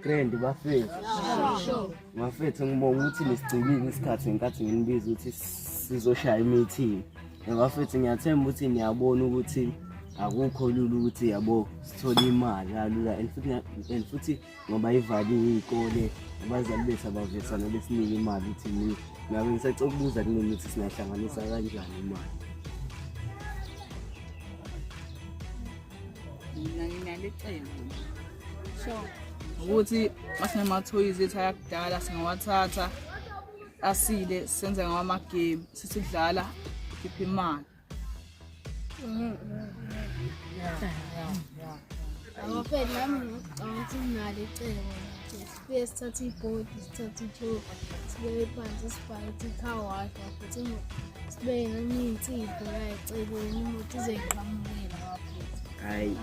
Grand bafethu. Bafethu ngibonga ukuthi nisigcinile isikhathi ngenkathi nginibiza ukuthi sizoshaya i-meeting. Bafethu ngiyathemba ukuthi niyabona ukuthi akukho lula ukuthi yabo sithole imali kalula and futhi and futhi ngoba ivaliwe iy'kole abazali bethu abavesana besinike imali ukuthi ni ngabe ngisacela ukubuza kunini ukuthi singahlanganisa kanjani imali. Mina nginale cebo sure ukuthi masinama-toys ethu ayakudala singawathatha asile senze ngawo amagame sithi dlala khipha imali. Abafethu nami ngicabanga ukuthi nginalo icebo nje sifike sithathe ibhodi sithathe itshoki sibeke phansi sibhale ukuthi car wash futhi sibeke noma iy'nsipho la eceleni imoto izoyiqhamukela bafethu. Hayi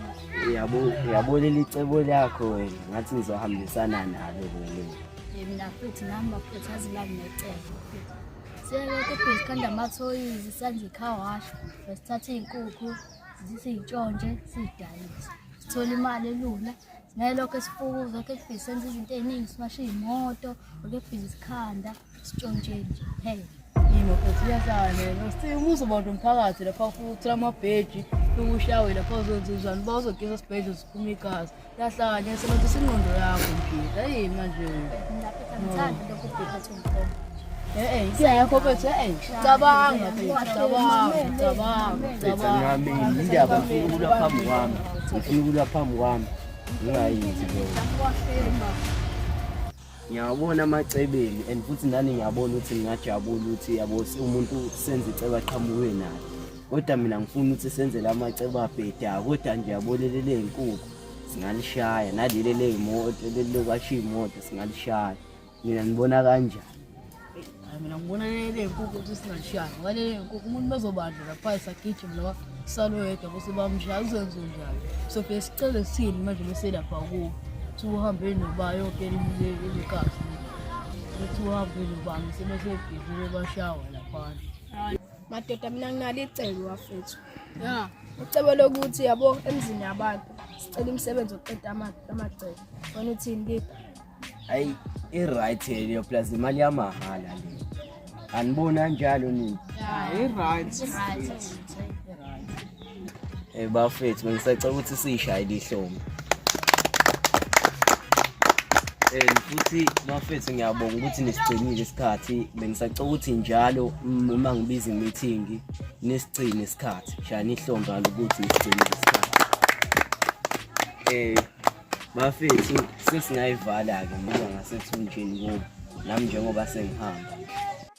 yabo yabo leli cebo lakho wena ngathi ngizohambisana nalo wena. Mina futhi nami bafethu azi lami necebo. Siyalokhu ebhizi khanda amathoyizi senze i-car wash besithatha iy'nkukhu siy'ntshontshe siy'dayise sithole imali elula singeke lokho esifukuza lokho ebhizi senze izinto ey'ningi siwashe iy'moto lokho ebhizi sikhanda sitshontshe nje kuphela. Yini futhi iyahlala lena. Sifike umuzi abantu umphakathi lapha uthola amabheji, ukushawe lapha uzokwenza njani, uba uzogeza esibhedlela siphuma igazi. Yahlanya sebenzisa ingqondo yakho mphila. Hey manje. Mina futhi angithandi lokhu ubhiphethe umkhomo. Eh eh inkinga yakho mfethu eh cabanga mfethu cabanga cabanga Mfethu cabanga. angameli indaba ngifuna ukulwa phambi kwami. Ngifuna ukulwa phambi kwami. Ngingayenzi leyo. Ngiyawabona amacebeni and futhi nani ngiyabona ukuthi ngingajabula ukuthi yabo umuntu senze icebo aqhamuke nalo. Kodwa mina ngifuna ukuthi senze la macebo abhedayo kodwa nje yabo leli ley'nkukhu singalishaya naleli ley'moto leli lokwasha iy'moto singalishaya. Mina ngibona kanjani? Hayi mina ngibona lele nkukhu ukuthi singashaya ngoba lele nkukhu umuntu bezobandla lapha esagijima noma salo yedwa bese bamshaya uzenze njani so fike sicele sithini manje bese lapha kuwo kuthi uhambe noba yonke lekazi ukuthi uhambe nobani sebesebhizi bebashawa laphana. Madoda mina nginalo icebo bafethu. Ya, ucebo lokuthi yabo emzini yabantu sicela imisebenzi yokuqeda amagceke. Wena uthini Lida? Hayi i-right leyo plus imali yamahhala le. Aniboni kanjalo nini? I-right. Eh bafethu bengisacela ukuthi siyishayele ihlombe. Eh futhi bafethu ngiyabonga ukuthi nisigcinile isikhathi bengisacela ukuthi njalo uma ngibiza i-meeting nisigcine isikhathi shayani ihlombe ukuthi nisigcinile isikhathi. Eh bafethu sesingayivala-ke ngibuka ngasethunjini kubo nami njengoba sengihamba.